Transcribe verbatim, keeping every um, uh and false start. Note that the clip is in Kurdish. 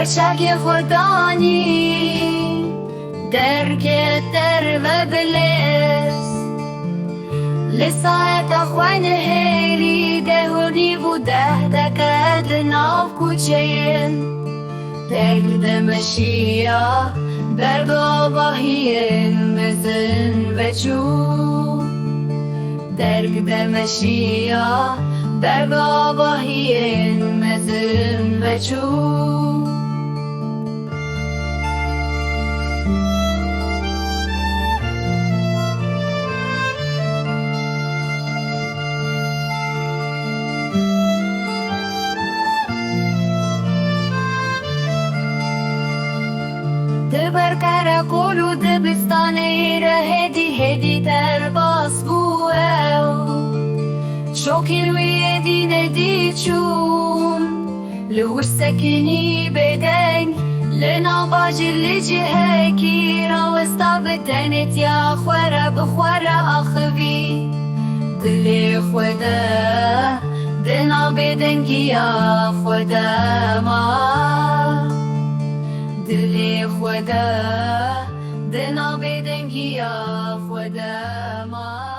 Çavê xwe danî dergê derve bilêz. Li saeta xwe nihêrî deh û nîv û deh deke di nav kuçeyên. Derg demeşiya bergavahiyên mezin veçû. Derg demeşiya bergavahiyên mezin veçû. Di ber qerekol û dibistanê re hêdî hêdî derbas bû ew. Şokên wî êdî nedî çûn. Li wir sekinî bêdeng, li nava cilê cihekî rawesta, bi tenêtiya xwe re bi xwe re axivî. Dilê xwe de di nav bêdengiya xwe de ma. Dilê xwe de di nav bêdengiya xwe de ma.